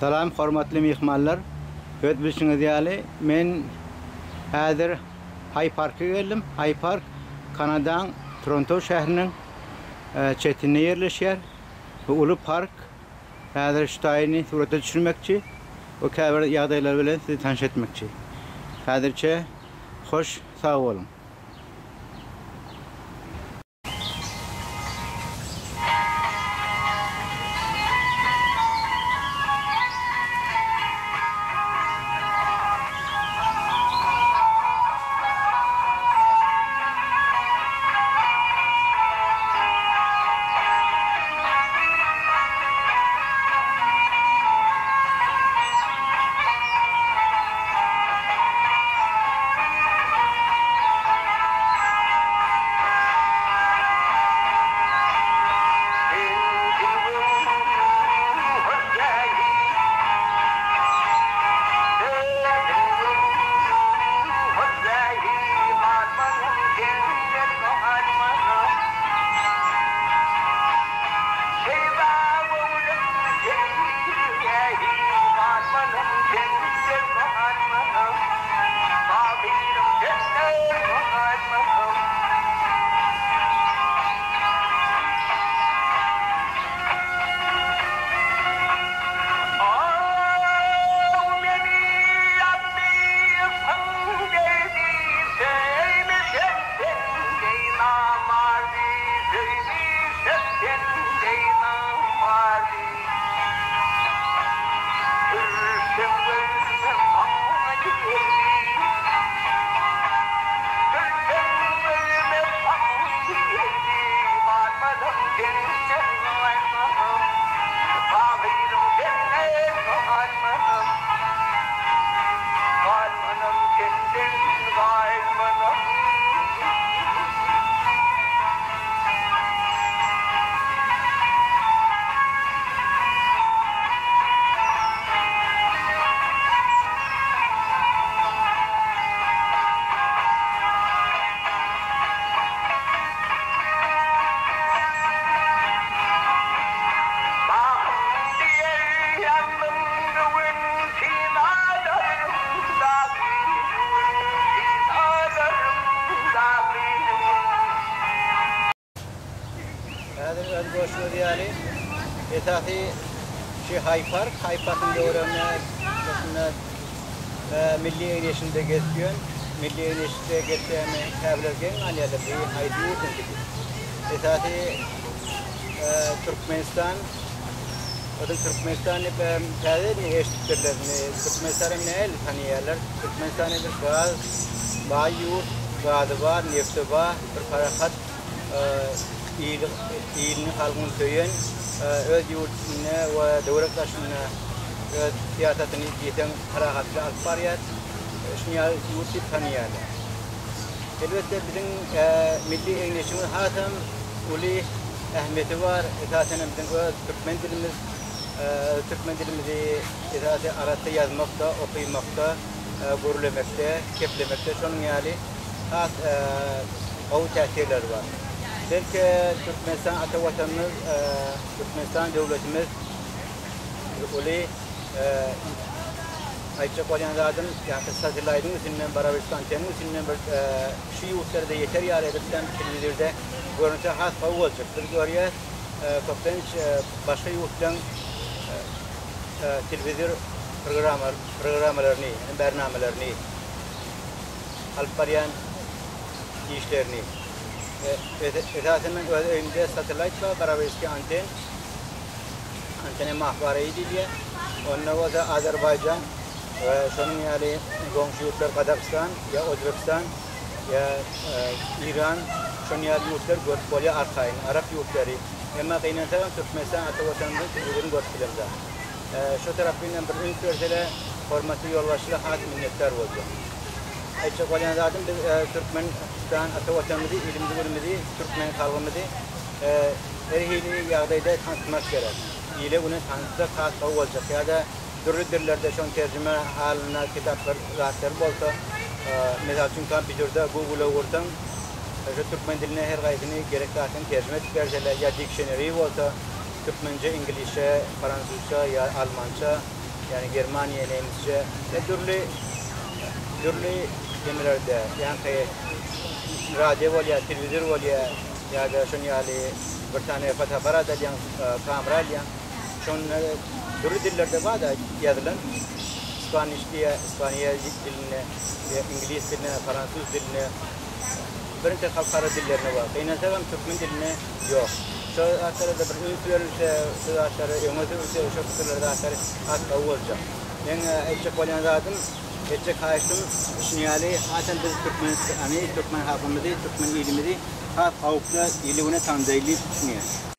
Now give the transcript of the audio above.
Salam hormatly myhmanlar. Öz bilşiňiz ýaly, men häzir Haý Parka geldim. Haý Park Kanadaň Toronto şäheriniň çetinde ýerleşýär. Bu uly park. Häzir şu taýyny surata düşürmekçi we käbir ýagdaýlar bilen sizi tanyş etmekçi. Häzirçe hoş sag boluň. Häzir öz görşüňiz ýaly, esasy şu Haý Park, Haý Parkyň töwereginde şunda milli egin-eşiginde gezip ýörün. Milli egin-eşikde gezseňem käbirler geň galýarlar, bu haýsy ýurduňky diýip. Esasy Türkmenistan, Ozal Türkmenistan diýip täze indi eşidipdirler. Indi Türkmenistany hem nähili tanaýarlar? Türkmenistan bir gaz baý ýurt, gazy bar, nefti bar, bir parahat ilini halkyny söýen, öz ýurdunda we döwrek daşynda öz syýasatyny diýseň parahatly alyp barýar. Şuny ýaly ýurt diýip tanaýarlar. Elbetde biziň milli egin-eşigimiz hasam uly ähmiýeti bar. Esasan hem biziň öz türkmen dilimiz, türkmen dilimizi esasy arassa ýazmakda, okymakda, gürlemekde, keplemekde şonuň ýaly has gowy täsirleri bar. Belki Türkmenistan ata Watanymyz, Türkmenistan döwletimiz uly aýtjak bolýan zadym, ýa-da satellite'iň üstünden, barabarçyk anteniň üstünden bir şu ýurtlarda ýeter ýaly edip hem telewizorda görünse has gowy boljak. Biz görýäs, köplenç başga ýurtlaryň telewizor programmalaryny, bernamalaryny alyp barýan işlerini. Esasan men öz öýümde satellit bar, barabarçyk anten. Antena mahwareýi diýilýär. Onda bolsa Azerbaýjan we şonuň ýaly goňşy ýurtlar Gazagystan ýa Özbegistan ýa Eýran şonuň ýaly ýurtlar görüp bolýar arkaýyn, arap ýurtlary. Emma gynansagam Türkmenistan ata watanymyzyň telewizoryn görüp bilemzok. Şo tarapyndan bir üns berseler hormatly ýolbaşçylar has minnetdar boljak. Aýtjak bolýan zadym biz Türkmenistan ata watanymyzy, ilimizi günümizi, türkmen halkymyzy Her hili ýagdaýda tanytmak gerek. Ile güne tanytsak has gowy boljak. Ýa-da dürli dillerde şoň terjime halynda kitaplar zatlar bolsa, mysal üçin kompýuterde Google-a ursaň, şo türkmen diline her gaýsyny gerek zatyny terjime edip berseler, ýa dictionary bolsa, türkmençe, iňlisçe, fransuzça ýa almança. Ýagny Germaniýa, nemisçe we dürli dürli demelerde, ýaňky radio bolýar, telewizor bolýar ýa-da şonuň ýaly bir sany fotoapparat alýaň, kamera alýaň. Şonda dürli dillerde bar-da ýazylan. Spaniş diýýär, ispaniýa dilinde, iňlis dilinde, fransuz dilinde. Birinji halkara dillerinde bar. Gynansagam türkmen dilinde ýok. Şo zatlara-da bir üns berilse, şo zatlary öňe sürülse, şo pikirler zatlary has gowy boljak. Meň aýtjak bolýan zadym, etjek haýyştym şuny ýaly, hasam biz Türkmenistany, türkmen halkymyzy, türkmen ilimizi has gowukda ili-güne tandaýly diýip düşünýän.